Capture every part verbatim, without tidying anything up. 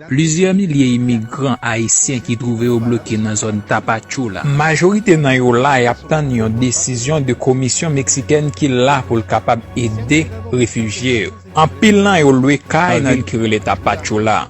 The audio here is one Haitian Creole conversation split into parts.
Plizyè milye imigran ayisyen ki twouve yo bloke nan zòn Tapachula. Majorite nan yo la y ap tann yon desizyon de komisyon meksikèn ki la pou l kapab ede refijye yo. Anpil nan yo lwe kay nan vil ki rele Tapachula.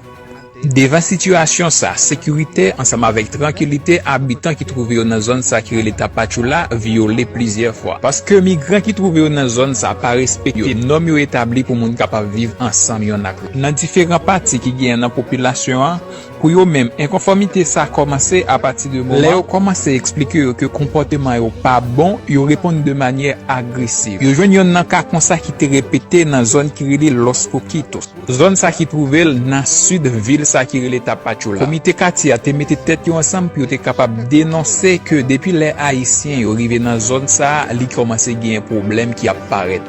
Devan sitiyasyon sa, sekirite ansanm avèk trankilite abitan ki twouve yo nan zòn sa ki rele Tapachula vyole plizyè fwa. Paske migran ki twouve yo nan zòn sa pa respekte nòm yo etabli pou moun kapab viv ansanm yonn ak lòt. Nan diferan pati ki genyen nan popilasyon an, pou yo menm, enkonfòmite sa kòmanse apati de moman lè yo kòmanse eksplike yo ke konpòteman yo pa bon, yo reponn de manyè agresiv. Yo jwenn yonn nan ka konsa ki te repete nan zòn ki rele Los Coquitos. Zòn sa ki twouve l nan sid vil sa ki rele Tapachula. Komite katye a te mete tèt yo ansanm pou yo te kapab denonse ke depi lè Ayisyen yo rive nan zòn sa a, li kòmanse genyen pwoblèm ki ap parèt.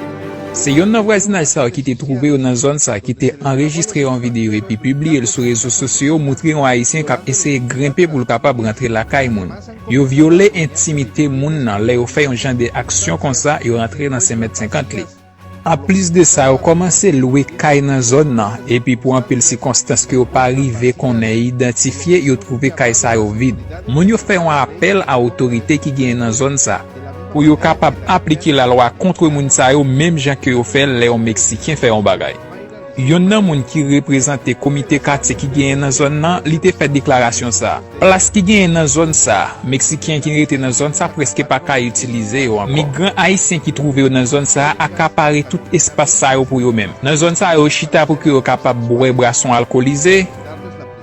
Se yonn nan vwazinaj sa yo ki te twouve yo nan zòn sa ki te anrejistre yon videyo epi pibliye l sou rezo sosyo yo, moutre yon Ayisyen k ap eseye grenpe pou l kapab rantre lakay moun. Yo vyole entimite moun nan lè yo fè yon jan de aksyon konsa, yo rantre nan senmèt senkant li. Anplis de sa, yo kòmanse lwe kay nan zòn nan, epi pou anpil sikonstans ke yo pa rive konnen e idantifye, yo twouve kay sa yo vid. Moun yo fè yon apèl a otorite ki genyen nan zòn sa, pou yo kapab aplike lalwa kont moun sa yo, menm jan ke yo fè l lè yon Meksiken fè yon bagay. Yonn nan moun ki reprezante komite katye ki genyen nan zòn nan, li te fè deklarasyon sa a. Plas ki genyen nan zòn sa a, Meksiken ki rete nan zòn sa a prèske pa ka itilize yo ankò. Migran ayisyen ki twouve yo nan zòn sa a akapare tout espas sa yo pou yo menm. Nan zòn sa a, yo chita pou ke yo kapab bwè bwason alkolize,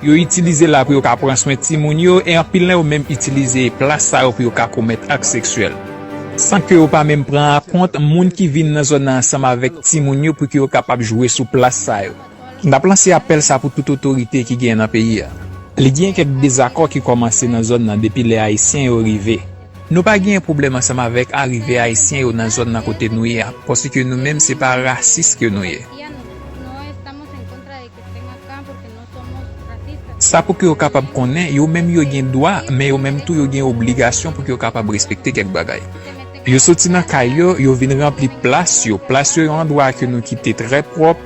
yo itilize la pou yo ka pran swen timoun yo, e anpil nan yo menm itilize plas sa yo pou yo ka komèt ak seksyèl. San ke yo pa menm pran an kont moun ki vin nan zòn nan ansanm avèk timoun yo pou ke yo kapab jwe sou plas sa yo. N ap lanse apèl sa pou tout otorite ki genyen nan peyi a. Li gen kèk dezakò ki kòmanse nan zòn nan depi lè Ayisyen yo rive. Nou pa genyen pwoblèm ansanm avèk arive Ayisyen yo nan zòn nan kote nou ye a, paske nou menm se pa rasis ke nou ye. Sa pou ke yo kapab konnen, yo menm yo gen dwa, men yo menm tou yo gen obligasyon pou ke yo kapab respekte kèk bagay. Yo soti nan kay yo, yo vin ranpli plas yo. Plas yo yon andwa ke nou kite trè pwòp,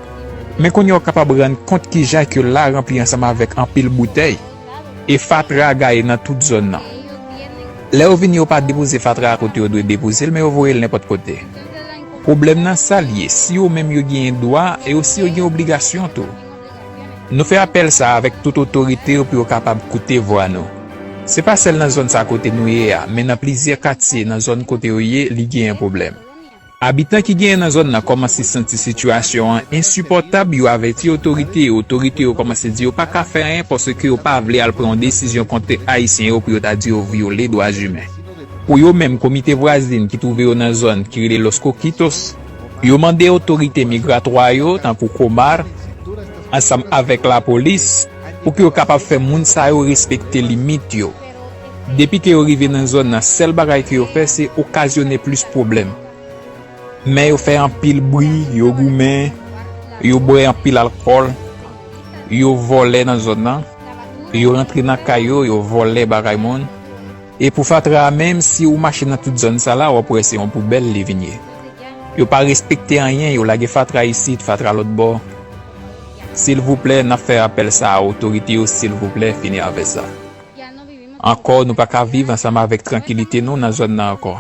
men kounye a w kapab rann kont kijan ke la ranpli ansanm avèk anpil boutèy e fatra gaye nan tout zòn nan. Lè yo vini, yo pa depoze fatra a kote yo dwe depoze l, men yo voye l nenpòt kote. Pwoblèm nan sa l ye, si yo menm yo genyen dwa, e osi yo gen obligasyon tou. Nou fè apèl sa a avèk tout otorite yo pou yo kapab koute vwa nou. Se pa sèl nan zòn sa kote nou ye a, men nan plizyè katye nan zòn kote yo ye, li genyen pwoblèm. Abitan ki genyen nan zòn nan kòmanse santi sitiyasyon an ensipòtab, yo avèti otorite yo, otorite yo kòmanse di yo pa ka fè anyen paske yo pa vle al pran yon desizyon kont Ayisyen yo pou yo ta di yo vyole dwa imen. Pou yo menm, komite vwazin ki twouve yo nan zòn ki rele Los Coquitos, yo mande otorite migratwa yo, tankou Comar, ansanm avèk lapolis, pou ke yo kapab fè moun sa yo respekte limit yo. Depi ke yo rive nan zòn nan, sèl bagay ke yo fè, se okazyone plis pwoblèm. Men yo fè anpil bri, yo goumen, yo bwè anpil alkòl, yo vòlè nan zòn nan, yo rantre nan kay yo, yo vòlè bagay moun. E pou fatra a menm, si ou mache nan tout zòn sa la, w ap wè se yon poubèl li vin ye. Yo pa respekte anyen, yo lage fatra isit, fatra lòt bò. Silvouplè, n ap fè apèl sa a otorite yo, silvouplè, fini avè sa. Ankò, nou pa ka viv ansanm avèk trankilite nou nan zòn nan ankò.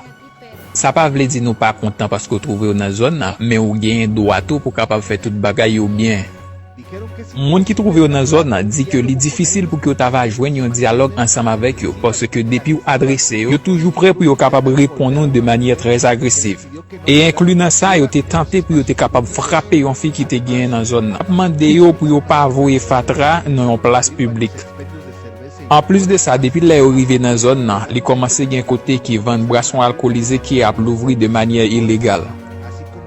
Sa pa vle di nou pa kontan paske w twouve w nan zòn nan, men ou genyen dwa tou pou w kapab fè tout bagay yo byen. Moun ki twouve yo nan zòn nan di ke li difisil pou ke w ta va jwenn yon dyalòg ansanm avèk yo, paske depi w adrese yo, yo toujou prè pou yo kapab reponn ou de manyè trè agresiv. E enkli nan sa, yo te tante pou yo te kapab frape yon fi ki te genyen nan zòn nan. Ap mande yo pou yo pa voye fatra nan yon plas piblik. Anplis de sa, depi lè yo rive nan zòn nan, li kòmanse gen kote ki vann bwason alkolize ki ap louvri de manyè ilegal.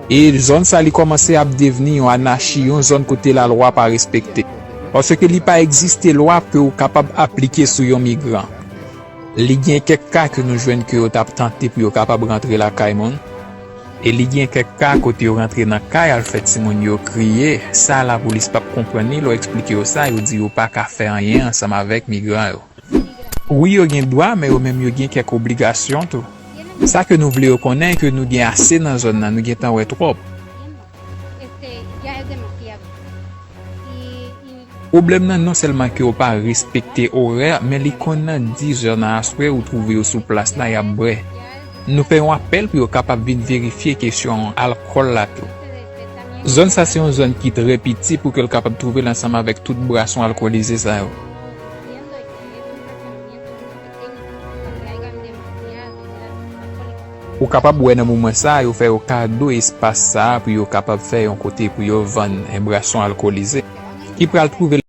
E zòn sa li kòmanse ap devni yon anachi, yon zòn kote lalwa pa respekte. Paske li pa egziste lwa ke ou kapab aplike sou yon migran. Li gen kèk ka ke nou jwenn ke yo t ap tante pou yo kapab rantre lakay moun. E li gen kèk ka kote yo rantre nan kay al fè timoun yo kriye. Sa lapolis p ap konprann li lè w eksplike yo sa, yo di yo pa ka fè anyen ansanm avèk migran yo. Wi, yo gen dwa, men yo menm yo gen kèk obligasyon tou. Sa ke nou vle yo konnen, ke nou gen ase nan zòn nan, nou gentan wè twòp. Este, ya es demasiado. Y, y Pwoblèm nan non sèlman ke yo pa respekte orè, men li konn nan dis zè nan aswè ou twouve yo sou plas la y ap bwè. Nou fè yon apèl pou yo kapab vin verifye kesyon alkòl la tou. Zòn sa se yon zòn ki trè piti pou ke l kapab twouve l ansanm avèk tout bwason alkolize sa yo. Ou kapab wè nan moman sa a yo fè yo kado espas sa a pou yo kapab fè yon kote pou yo vann bwason alkolize ki pral twouve